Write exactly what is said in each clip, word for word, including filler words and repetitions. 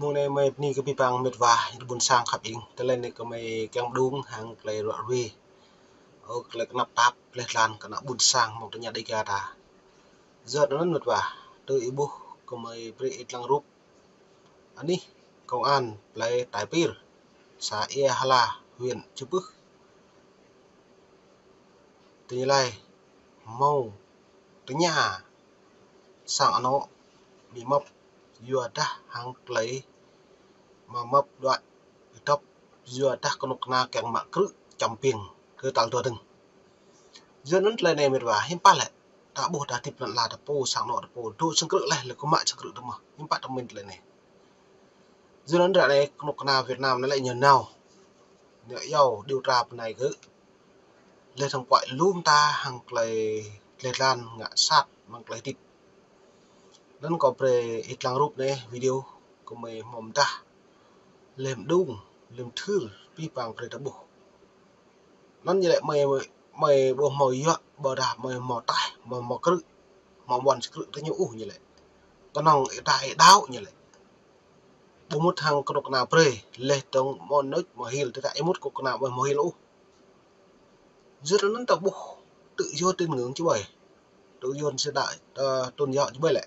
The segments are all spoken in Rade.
Mơ̆ng anei mei bni kơ bi păng mĭt wa, ƀuôn sang khăp ing. Tơlơi anei kơ mei kiăng mđung hăng klei ruă ruê. Ơ, klei knap tap, klei tlan kơ ană ƀuôn sang mơ̆ng tơña Dega ta. Yua anăn mĭt wa, tơ ih ƀuh kơ mei brei ih dlăng rup. Anih công an plei Tai Pir, xã Ia Hla, huyện Chư Pưh. Tơlơi mâo tơña sang anôk bi măp yua dah hăng klei mă măp đuaĭ êdăp yua dah knŭk kna kiăng mă krư̆ čăm piêng kơ tal dua dơ̆ng. Yua anăn tơlơi anei mĭt wa hiam pă lĕ. Ta ƀuh ta hdĭp lăn ala ta pô, sang anôk ta pô, dôk sơng krư̆ leh, leh kơ mă sơng krư̆ ta mơh. Hiam pă ta mĭn tơlơi anei. Yua anăn ară anei knŭk kna Việt Nam anei lĕ ñu nao. Ñu yua điều tra pơ anei kơ. Leh thâo kuăi lŭm ta hăng klei, klei tlan ngă sat mơ̆ng klei hdĭp. Anăn kâo brei ih dlăng rup anei video kơ mei hmâo mdah. Leh mđung, leh mthưr, bi păng brei ta ƀuh. Anăn ñu lĕ mei, mei ƀuh mâo yua, ƀudah mei mâo taih, mei mâo krư̆, mâo ƀuăn sơng krư̆ tơ ñu ôh ñu lĕ. Knŏng ih ta ih đăo ñu lĕ. Ƀu mŭt hăng knŭk kna brei, leh dơ̆ng mâo nôč mâo hil, tơdah ih mŭt knŭk kna mâo hil ôh. Yua anăn ta ƀuh, tự do tín ngưỡng či ƀai. Tự do sự đa, ơ, tôn giáo či ƀai lĕ.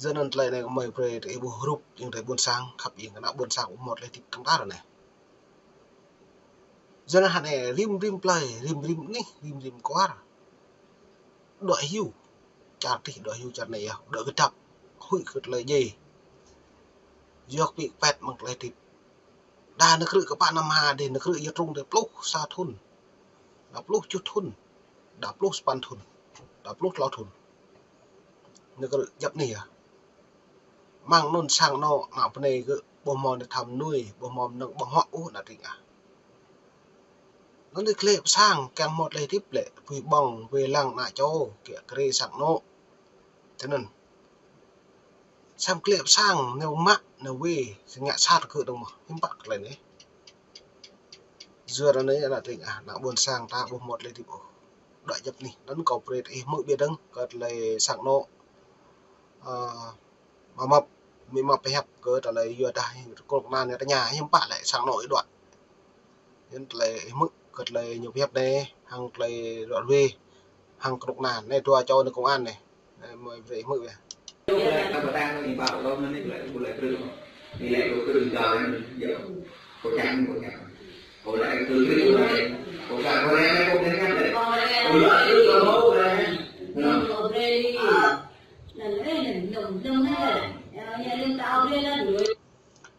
Yua anăn tơlơi anei mei brei ta ih ƀuh rup, ing tơ ƀuôn sang, khăp ing kơ ană ƀuôn sang ƀu mâo tơlơi hdĭp tơ̆ng tar anei. Yua anăn hă anei rim rim plei, rim rim anih, rim rim kwar. Đuaĭ hiu. Čar tih đuaĭ hiu čar anei yơh. Đuaĭ kdăp. Huĭ kơ tơlơi djai. Yua kpĭ kpĕt mơ̆ng tơlơi hdĭp. Đa nao krư̆ kpă năm ha dih, nao krư̆ yua trŭng dih pluh sa thŭn. Đa pluh kjuh thŭn. Đa pluh sa păn thŭn. Đa pluh tlâo thŭn. Nao krư̆ djăp anih yơh. Mơ̆ng anăn sang anôk ană bơnai kơ ƀuh mâo nao tham nuôi, ƀuh mâo mnơ̆ng ƀơ̆ng huă ôh ană tring ah. Anăn dih klei pơsang, kiăng mâo tơlơi hdĭp lĕ, pui ƀơ̆ng, wê lăng ană čô, kiă kriê sang anôk. Tơ anăn. Săm klei pơsang, nao mă, nao wê, si ngă sat kơ dơ̆ng mơh, hiam pă klei anei. Yua anei ană tring ah, ană ƀuôn sang ta ƀuh mâo tơlơi hdĭp ôh. Đuaĭ djăp anih, anăn kâo brei ih hmư̆ ƀiă dơ̆ng, kơ tơlơi sang anôk. Ơ, mă măp, mă măp pơhiăp kơ tơlơi yua dah, knŭk kna anei tơña, hiam pă lĕ sang anôk ih đuaĭ. Anăn tơlơi ih hmư̆, kơ tơlơi ñu pơhiăp anei, hăng tơlơi ruă ruê, hăng knŭk kna, anei dua čô anei công an anei. Anei mei brei ih hmư̆ ƀiă.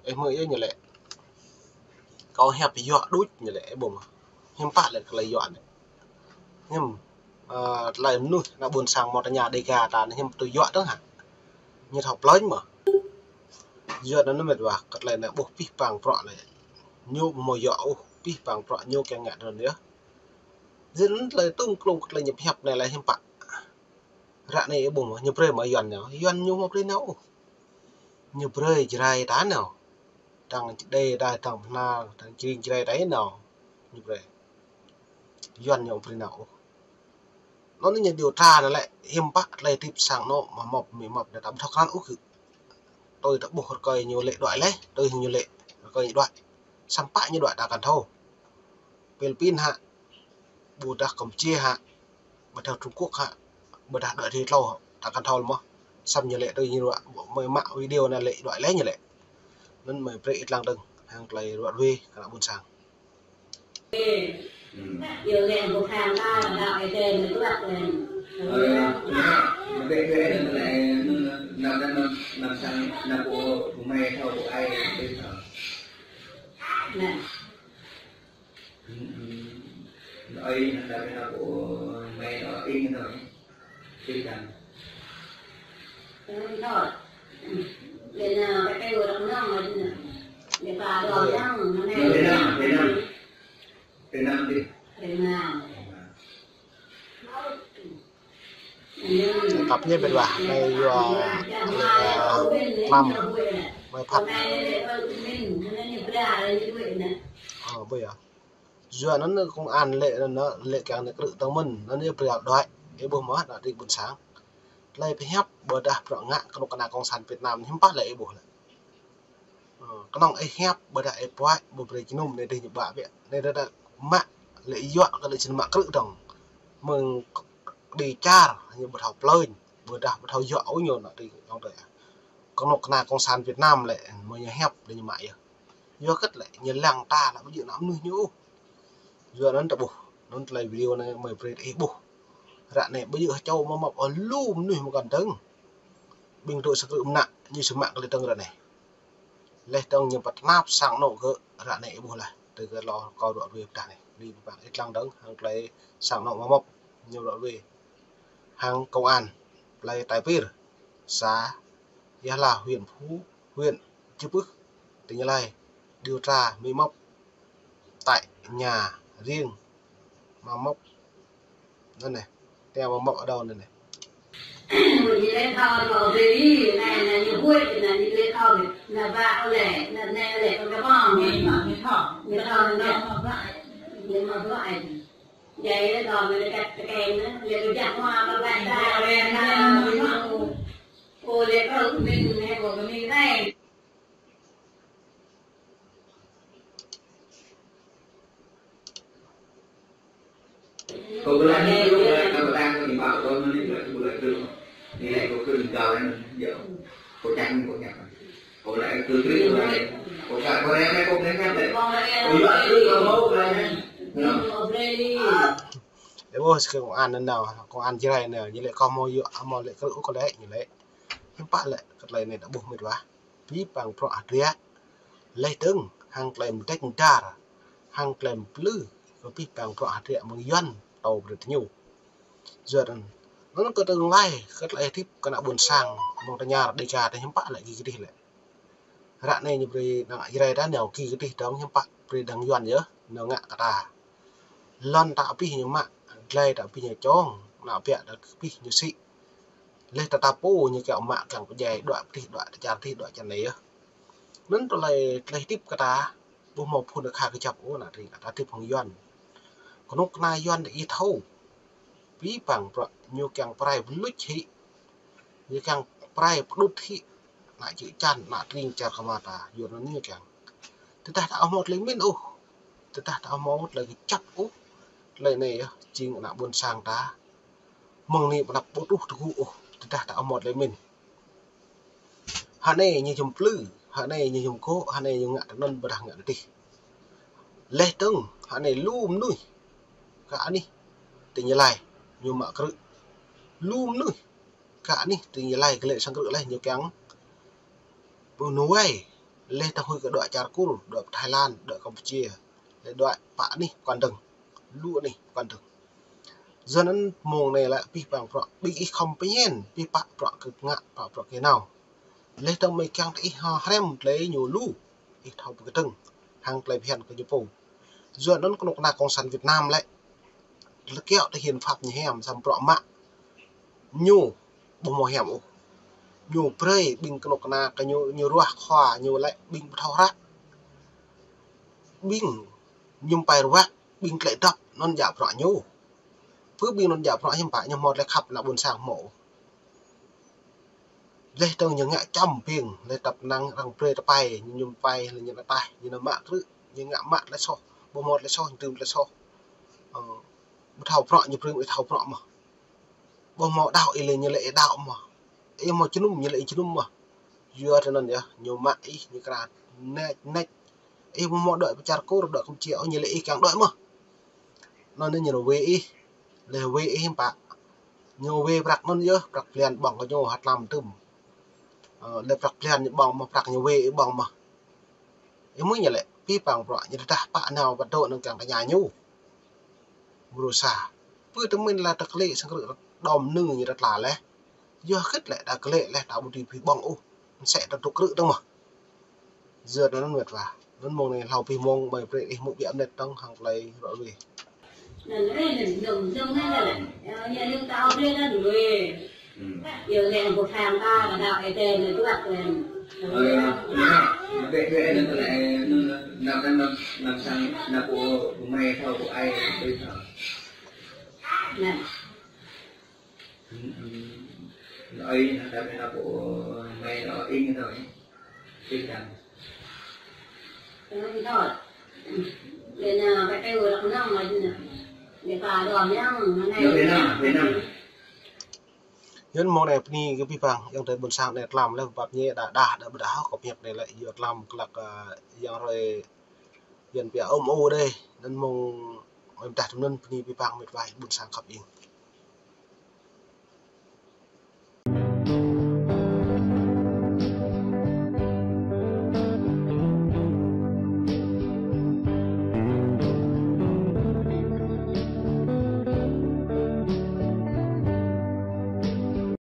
Ih hmư̆ yơh ñu lĕ. Kâo hiăp yua đuč ñu lĕ, ih ƀuh mơh. Hiam pă lĕ klei yua anei. Hiam, ơ, tơlơi mnuih, ană ƀuôn sang mâo tơña Dega ta anei hiam tui yua dơ̆ng hă. Ñu thâo plĕnh mơh. Yua anăn mĭt wa, kơ tơlơi anei ƀuh pih pang prŏ lĕ. Ñu ƀu mâo yua ôh, pih pang prŏ ñu kiăng ngă anăn yơh. Yua anăn tơlơi tŭng klŭng kơ tơlơi ñu pơhiăp anei lĕ hiam pă. Ară anei ih ƀuh mơh, ñu brei mơh Yuăn nao. Yuăn ñu mâo brei nao ôh. Ñu brei Jrai ta nao. Dăng Čêđê đa, dăng Bhnar, dăng Čring Jrai ta nao. Ñu brei. Yuăn ñu brei nao ôh. Anăn ñu điều tra anăn lĕ hiam pă tơlơi hdĭp sang anôk mă măp, mă măp anei ta ƀu thâo krăn ôh kơ. Tui ta ƀuh rơkơi ñu lĕ đuaĭ leh, tui ñu lĕ rơkơi ñu đuaĭ. Săm pă ñu đuaĭ ta kăn thâo. Philippin hă, ƀudah Campuchia hă, ƀudah Trung Quốc hă, ƀudah đuaĭ ti tlâo hă, ta kăn thâo mơh. Săm ñu lĕ tui ñu đuaĭ, mei mă video anăn lĕ đuaĭ leh ñu lĕ. Anăn mei brei ih dlăng dơ̆ng, hăng tơlơi ruă ruê kơ ană ƀuôn sang. Tăp ñu ƀiă wa, anei yua, ơ, tlam, mei phat. Ơ, ƀiă. Yua anăn công an lĕ, anăn lĕ kiăng nao krư̆ tơ̆ng mơ̆n, anăn ñu brei đuaĭ, ih ƀuh mơh, ană tring ƀuôn sang. Tơlơi pơhiăp, ƀudah prŏ ngă, knŭk kna cộng sản Việt Nam, hiam pă lĕ ih ƀuh lĕ. Ơ, knŏng ih hiăp, ƀiădah ih puăi, ƀu brei jơnum anei dih ñu ƀă ƀiă. Anei dah, dah mă, lĕ yuă kơ lĕ čĭn mă krư̆ dơ̆ng. Mơ̆ng kđi čar, ñu ƀu thâo plơñ, ƀiădah ƀu thâo yuă ôh ñu nă ti yŏng tơ. Knŏng kna cộng sản Việt Nam lĕ, mơ̆ng ñu hiăp, lĕ ñu mă yơh. Yua kơ lĕ, ñu lăng ta lĕ ƀu djŏ nă mnuih ñu ôh. Yua anăn ta ƀuh, anăn tơlơi video anei mơi brei ih ƀuh. Ră anei ƀu djŏ čô mâo mâp ôh lu mnuih mkăn dơ̆ng. Ƀing dôk sơkrư̆ mnă, ñu sơmă kơ lĕ dơ̆ng ră anei. Leh dơ̆ng ñu pơtnap sang anôk gơ̆ ră anei ih ƀuh lah. Tơ gơ̆ lŏ kâo ruă ruê pdah anei. Li bang ih dlăng dơ̆ng, hăng tơlơi sang anôk mâo mâp, ñu ruă ruê. Hăng công an, plei Tây Pir, xã Ia Hla, huyện Phú, huyện Chư Pưh, tỉnh Gia Lai, điều tra mâo mâp tại nhà riêng, mâo mâp. Anăn anei, teo mâo mâp ở đâu anăn anei. Ñu lĕ thâo, ñu brei, anei, anei, ñu huĭ, anei, ñu lĕ thâo, anei, ba lĕ, anei, anei lĕ, kơ kơ bông, ñu thâo, ñu thâo, ñu thâo, ñu thâo, anei. Djai lĕ dŏ, ñu lĕ kăt tơkeng, anei, lĕ kơ jăk mâo, ba ba ta, anei, anei, ñu thâo. Ơ, lĕ kơ mĭn, anei, kơ mĭn anei. Kâo ƀu lač ñu krư̆, ƀu lač kơ ƀă tang kơ ñu mă kơ anăn, ñu lač ƀu lač krư̆. Ñu lač kâo krư̆ mgao anăn, yơh. Kâo čang kâo ñăp. Kâo lač kơ krư̆, kâo lač. Kâo ka, kâo lač anei, kâo lač ñăp lĕ. Kâo yuă krư̆, kâo mâo, kâo lač anei. Ơ, ƀuh si công an anăn nao, công an Jrai nao, ñu lač kâo mâo yuă, mâo lač krư̆, kâo lač, ñu lač. Hiư̆m pă lĕ, kơ tơlơi anei ta ƀuh mĭt wa. Bi păng bruă hdră, leh dơ̆ng, hăng klei mdêč mdar, hăng klei mplư, kơ bi păng bruă hdră mơ̆ng Yuăn, tâo brei tơ ñu. Yua anăn, anăn kơ tương lai, kơ tơlơi hdĭp kơ ană ƀuôn sang, mơ̆ng tơñar Dega tơ hiư̆m pă lĕ gĭ kơ dih lĕ. Ră anei ñu brei ană Jrai ta nao gĭ kơ dih dơ̆ng hiư̆m pă brei dơ̆ng Yuăn yơh, nao ngă kơ ta. Lăn ta abih ñu mă, dlai ta abih ñu čŏng, ană biă ta abih ñu sĭ. Leh ta ta pô ñu kiăng mă kiăng pơdjai, đuĕ pơdih, đuĕ ta čar dih, đuĕ čar anei yơh. Anăn tơlơi, tơlơi hdĭp kơ ta, ƀu mâo phŭn akha kjăp ôh, ană drei ta hdĭp hŏng Yuăn. Knŭk kna Yuăn ih thâo. Bi păng bruă ñu kiăng prai pơluč hĭ. Ñu kiăng prai pơđŭt hĭ. Ană čư̆ čan, ană tring čar kơ mă ta, Yuăn anăn ñu kiăng. Tơdah ta ƀu mâo tơlơi mĭn ôh. Tơdah ta ƀu mâo tơlơi kjăp ôh. Tơlơi anei yơh, jing ană ƀuôn sang ta. Mơ̆ng anei pnăp ƀu truh tơgŭ ôh, tơdah ta ƀu mâo tơlơi mĭn. Hă anei ñu jum plư, hă anei ñu jum kô̆, hă anei ñu ngă tơ anăn ƀiădah ngă tơ dih. Leh dơ̆ng, hă anei lu mnuih. Kơ anih, ti Gia Lai, ñu mă krư̆. Lu mnuih, kơ anih, ti Gia Lai, kơ lĕ sang krư̆ leh ñu kiăng. Ƀu nao wai, leh dơ̆ng huĭ kơ đuĕ čar Kur, đuĕ Thái Lan, đuĕ Campuchia, leh đuĕ pă anih pơkŏn dơ̆ng, lu anih pơkŏn dơ̆ng. Yua anăn mông anei lĕ bi păng bruă, ƀing ih khŏm pơñen, bi pă bruă kơ ngă, pă bruă kơ nao. Leh dơ̆ng mơ̆ng kiăng tơ ih hŏ hrăm tơlơi ñu lu, ih thâo bi kdơ̆ng, hăng tơlơi bhiăn kơ ñu pô. Yua anăn knŭk kna cộng sản Việt Nam lĕ, lĕ kiăo tơ hiến pháp ñu hiam, săm bruă mă. Ñu, ƀu mâo hiam ôh. Ñu brei ƀing knŭk kna kơ ñu, ñu ruah khua, ñu lĕ ƀing ƀu thâo hră. Ƀing, ñu pai ruă, ƀing tlĕ dăp, anăn djă bruă ñu. Pơ ƀing anăn djă bruă hiư̆m pă, ñu mâo tơlơi khăp ană ƀuôn sang mâo. Leh dơ̆ng ñu ngă čăm ƀing, leh tăp năng arăng brei tơpai, ñu pai, leh ñu nao taih, ñu nao mă krư̆, ñu ngă mă tơlơi soh, ƀu mâo tơlơi soh, ñu tŭm tơlơi soh. Ơ, ƀu thâo bruă, ñu brei ƀu thâo bruă mơh. Ƀu mâo đăo ih lĕ ñu lĕ ih đăo mơh. Ih mâo jơnum ñu lĕ ih jơnum mơh. Yua tơ anăn yơh, ñu mă ih ñu kra nĕč nĕč. Ih ƀu mâo đuĕ pơ čar Kur, đuĕ Campuchia, ơ ñu lĕ ih kiăng đuĕ mơh. Anăn ñu wê ih, leh wê ih hiư̆m pă. Ñu wê prăk anăn yơh, prăk blan ƀơ̆ng kơ ñu hăt lam tŭm. Ơ, leh prăk blan ñu ƀơ̆ng mơh, prăk ñu wê ih ƀơ̆ng mơh. Ih mơ̆ng ñu lĕ, bi păng bruă, ñu tơdah pă nao pă dôk anăn kiăng tơña ñu. Mrô sa. Pơ tơmĭn lĕ ta klĕ sang krư̆ đom nư ñu ta tla leh. Yua kơ lĕ ta klĕ leh ta ƀu dưi bi ƀơ̆ng ôh. Msĕ ta dôk krư̆ dơ̆ng mơh. Yua anăn mĭt wa. Anăn mông anei hlâo bi mông mơi brei ih mŭk biă mnĭt dơ̆ng hăng tơlơi ruă wê. Anăn rei anăn dơ̆ng, dơ̆ng anăn lĕ. Ơ, ñu anăn ta ƀrei anăn wê. Yơh leh ƀu thang ta, kơ đăo ê tê anăn tuăt leh. Ơ, yơh, yơh, bĕ, bĕ, anăn lĕ, anăn, anăn, anăn, anăn sang, anăn pô, pô mei thâo, pô ai, pô thâo. Anăn. Anăn, anăn, anăn, anăn, pô mei, anăn, ing thâo. Ing thâo. Ơ, thot. Bên, ơ, cái kêu là cái năm mà, để cả đoàn nhá, mà này. Việt Nam, Việt Nam. Yun mông anei bni kơ bi bang, ayŏng adei ƀuôn sang anei tlam leh, bap ñê đa đa đa ƀiădah kơ pơhiăp anei lĕ, yua tlam klăk, ơ, ayŏng adei Yuăn pia ôm u đei, anăn mông mdah tŭm anăn bni bi bang mĭt wa ƀuôn sang khăp ing.